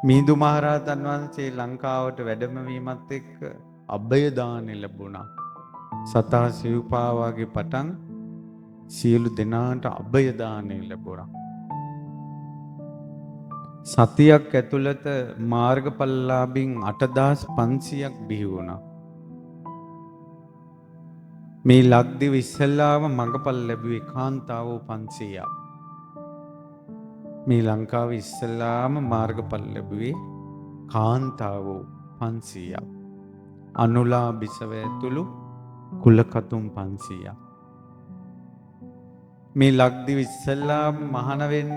මිහිඳු මහරහතන් වහන්සේ ලංකාවට වැඩම වීමත් එක්ක අභය දානෙ ලැබුණා. සතා සිව්පාවාගේ පටන් සියලු දෙනාට අභය දානෙ ලැබුණා. සතියක් ඇතුළත මාර්ගඵලලාභීන් 8500ක් බිහි වුණා. මේ ලක්දිව ඉස්සෙල්ලාම මඟපල් ලැබුවේ කාන්තාවෝ 500ක්. මේ ලංකාවේ ඉස්සෙල්ලාම මාර්ගඵල ලැබුවේ කාන්තාවෝ 500ක්. අනුලා බිසව ඇතුළු කුලකතුම් 500ක්. මේ ලක්දිව ඉස්සෙල්ලාම මහාන වෙන්න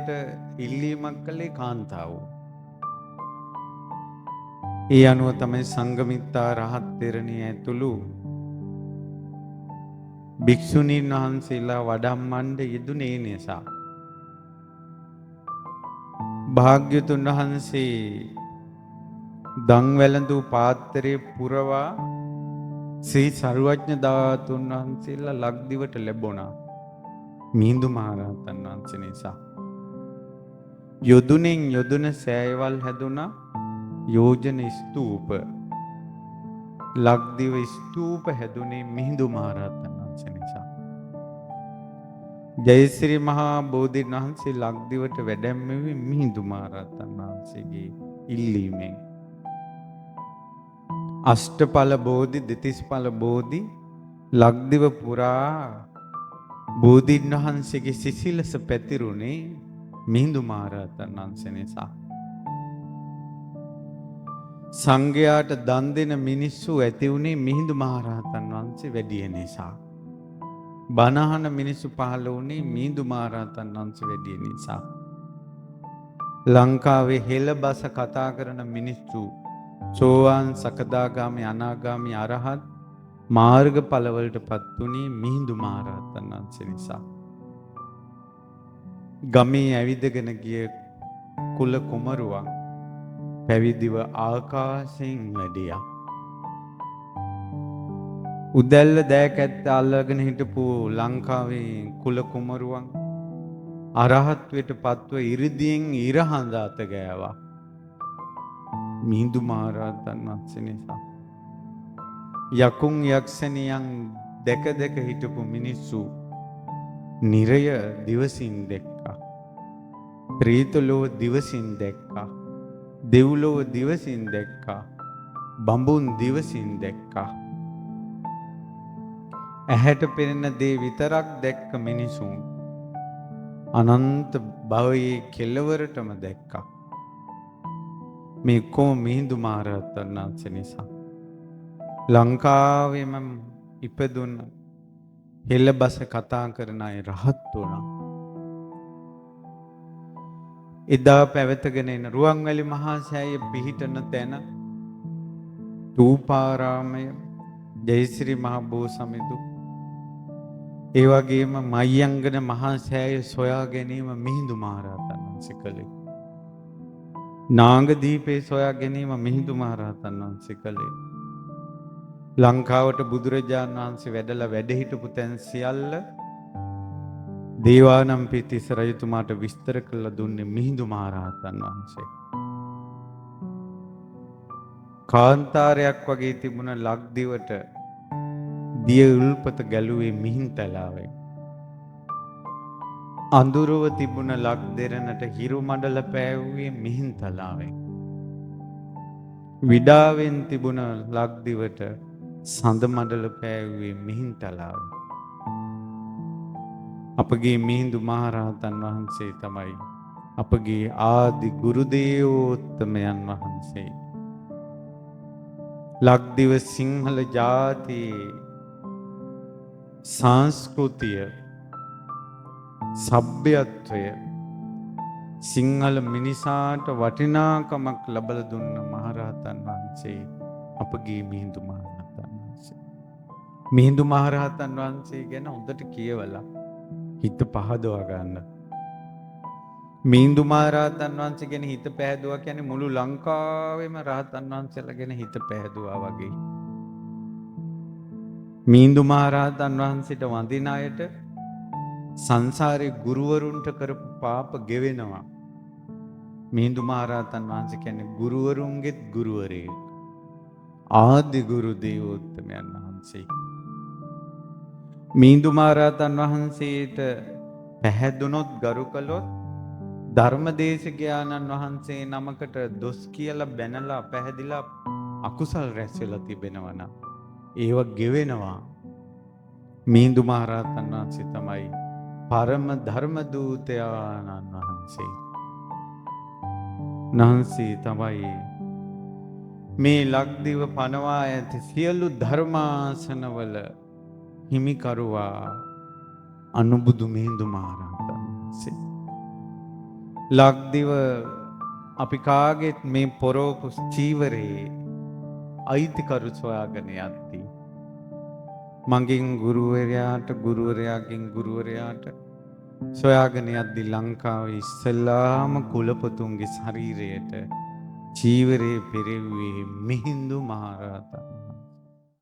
ඉල්ලීමක් කළේ කාන්තාවෝ. ඒ අනුව තමයි සංඝමිත්තා රහත් තෙරණිය ඇතුළු භික්ෂුණීන් වහන්සේලා වඩම්මන්න යෙදුනේ නිසා. භාග්‍යතුන් වහන්සේ දන් වැළඳූ පාත්‍රයේ පුරවා ශ්‍රී සරුවඥ ධාතුන් වහන්සේලා ලක්දිවට ලැබුණා. මිහිඳු මහරහතන් වහන්සේ නිසා. යොදුනෙන් යොදුන සෑයවල් හැදුනා යෝජන ස්තූප. ලක්දිව ස්තූප හැදුනේ මිහිඳු මහරහතන් වහන්සේ නිසා. ජයශ්‍රී මහා බෝධීන් වහන්සේ ලක්දිවට වැඩැම්මෙවි මිහිඳු මහරහතන් වහන්සේගේ ඉල්ලීමෙන්. අෂ්ටඵල බෝධි දෙතිස්ඵල බෝධි ලක්දිව පුරා බෝධීන් වහන්සේගේ සිසිලස පැතිරුණේ මිහිඳු මහරහතන් වහන්සේ නිසා. සංඝයාට දන් දෙන මිනිස්සු ඇති වුණේ මිහිඳු මහරහතන් වහන්සේ වැඩිය නිසා. බණ අහන මිනිස්සු පහළ වුණේ මිහිඳු මහරහතන් වහන්සේ වැඩිය නිසා. ලංකාවේ හෙළ බස කතා කරන මිනිස්සු සෝවාන් සකදාගාමි අනාගාමි අරහත් මාර්ගඵලවලට පත් වුණේ මිහිඳු මහරහතන් වහන්සේ නිසා. ගමේ ඇවිදගෙන ගිය කුල කුමරුවන් පැවිදිව ආකාශයෙන් වැඩියා. උදැල්ල දෑකැත්ත අල්ලගෙන හිටපු ලංකාවේ කුල කුමරුවන් අරහත්වයට පත්ව ඉරිදියෙන් ඉරහඳ අත ගෑවා. මිහිඳු මහරහතන් වහන්සේ නිසා. යකුන් යක්ෂණියන් දැක දැක හිටපු මිනිස්සු නිරය දිවසින් දැක්කා. ප්‍රේත ලොව දිවසින් දැක්කා. දෙව්ලොව දිවසින් දැක්කා. බඹුන් දිවසින් දැක්කා. ඇහැට පෙනෙන දේ විතරක් දැක්ක මිනිසුන් අනන්ත භවයේ කෙලවරටම දැක්කා. මේ කොම මිහිඳු මහරහතන් වහන්සේ නිසා. ලංකාවේම ඉපදුන හෙළ බස කතා කරන අය රහත් වුණා. එදා පැවතගෙන එන රුවන්වැලි මහා සෑය පිහිටන තැන තූපාරාමය ජයශ්‍රී මහ බෝසමිදු ඒ වගේම මයංගන මහා සෑය සොයා ගැනීම මිහිඳු මහරහතන් වහන්සේ කළේ. නාගදීපේ සොයා ගැනීම මිහිඳු මහරහතන් වහන්සේ කළේ. ලංකාවට බුදුරජාණන් වහන්සේ වැඩලා වැඩ හිටපු තැන් සියල්ල දේවානම්පියතිස්ස රජතුමාට විස්තර කරලා දුන්නේ මිහිඳු මහරහතන් වහන්සේ. කාන්තාරයක් වගේ තිබුණ ලක්දිවට දිය උල්පත ගැලුවේ මිහින්තලාවෙන්. අඳුරව තිබුණ ලක් දෙරණට හිරු මඩල පෑවුවේ මිහින්තලාවෙන්. විඩාවෙන් තිබුණ ලක්දිවට සඳ මඩල පෑවුවේ මිහින්තලාවෙන්. අපගේ මිහිඳු මහරහතන් වහන්සේ තමයි අපගේ ආදි ගුරු දේවෝත්තමයන් වහන්සේ. ලක්දිව සිංහල ජාතියේ සංස්කෘතිය සભ્યත්වය සිංහල මිනිසාට වටිනාකමක් ලබලා දුන්න මහරහතන් වහන්සේ අපගේ මිහිඳු මහරහතන් වහන්සේ. මිහිඳු මහරහතන් වහන්සේ ගැන හොඳට කියවලා හිත පහදවා ගන්න. මිහිඳු මහරහතන් වහන්සේ ගැන හිත පැහැදුවා කියන්නේ මුළු ලංකාවෙම රහතන් වහන්සේලා ගැන හිත පැහැදුවා වගේ. මිහිඳු මහරහතන් වහන්සේට වඳින අයට සංසාරේ ගුරුවරුන්ට කරපු පාප ගෙවෙනවා. මිහිඳු මහරහතන් වහන්සේ කියන්නේ ගුරුවරුන්ගෙත් ගුරුවරයෙක්. ආදි ගුරු දේවෝත්තමයන් වහන්සේ. මිහිඳු මහරහතන් වහන්සේට පැහැදුනොත් ගරු කළොත් ධර්මදේශකයාණන් වහන්සේ නමකට දොස් කියලා බැනලා පැහැදිලා අකුසල් රැස් වෙලා තිබෙනවා නම් ඒව ගෙවෙනවා. මිහිඳු මහරහතන් වහන්සේ තමයි පරම ධර්ම දූතයාණන් වහන්සේ. වහන්සේ තමයි මේ ලක්දිව පනවා ඇති සියලු ධර්මාසනවල හිමිකරුවා අනුබුදු මිහිඳු මහරහතන් වහන්සේ. ලක්දිව අපි කාගෙත් මේ පොරෝපු චීවරේ අයිතිකරු සොයාගෙන යද්දී මගෙන් ගුරුවරයාට, ගුරුවරයාගෙන් ගුරුවරයාට සොයාගෙන යද්දී ලංකාවේ ඉස්සෙල්ලාම කුලපතුන්ගේ ශරීරයට චීවරේ පෙරෙව්වේ මිහිඳු මහරහතන් වහන්සේ.